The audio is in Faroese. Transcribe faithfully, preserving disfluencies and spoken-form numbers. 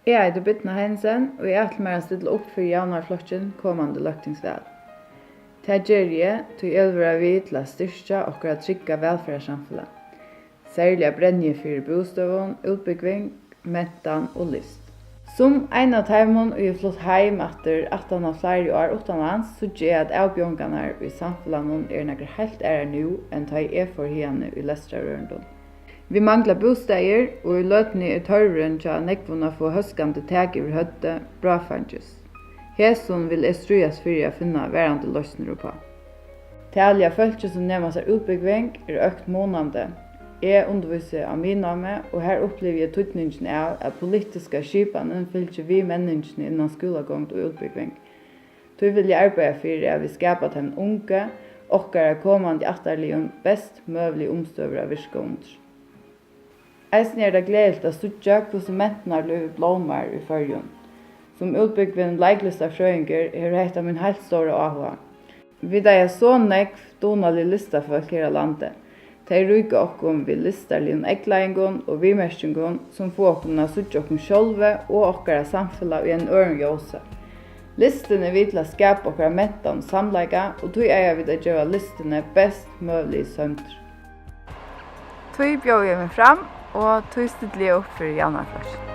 Eg eiti Birna Heinesen, og eg ætli mær at stilla upp fyri Javnaðarflokkin komandi løgtingsval. Tað geri eg, tí eg vil vera við til at styrkja okkara trygga vælferðarsamfelag. Serliga brenni eg fyri bústøðum, útbúgving, mentan og list. Sum ein av teimum, ið er flutt heim aftur aftan á fleiri ár uttanlands, síggi eg, at avbjóðingarnar í samfelagnum eru nakrar heilt aðrar nú, enn tá ið eg fór hiðani í lestrarørindum. Vit mangla bústaðir, og í løtuni er tørvurin hjá nógvum at fáa hóskandi tak yvir høvdið bráðfeingis. Hesum vil eg stríðast fyri at finna varandi loysnir uppá. Talið av fólki, sum nema sær útbúgving, er økt munandi. Eg undirvísi á miðnámi, og har upplivi eg týdningin av, at politiska skipanin fylgir við menningini innan skúlagongd og útbúgving. Tí vil eg arbeiða fyri, at vit skapa teimum ungu, okkara komandi ættarliðum, best møguligu umstøður at virka undir. Eisini er tað gleðiligt at síggja, hvussu mentanarlívið blómar í Føroyum. Sum útbúgvin leiklistafrøðingur hevur hetta mín heilt stóra áhuga. Vit eiga so nógv dugnalig listafólk her á landi. Tey ríka okkum við listarligum eygleiðingum og viðmerkingum, sum fáa okkum at síggja okkum sjálvi og okkara samfelag í einum øðrum ljósi. Listin er við til at skapa okkara mentan og samleika, og tí eiga vit at geva listini best møguligu sømdir. Tí bjóði eg meg fram, og tí stilli eg upp fyri Javnaðarflokkin.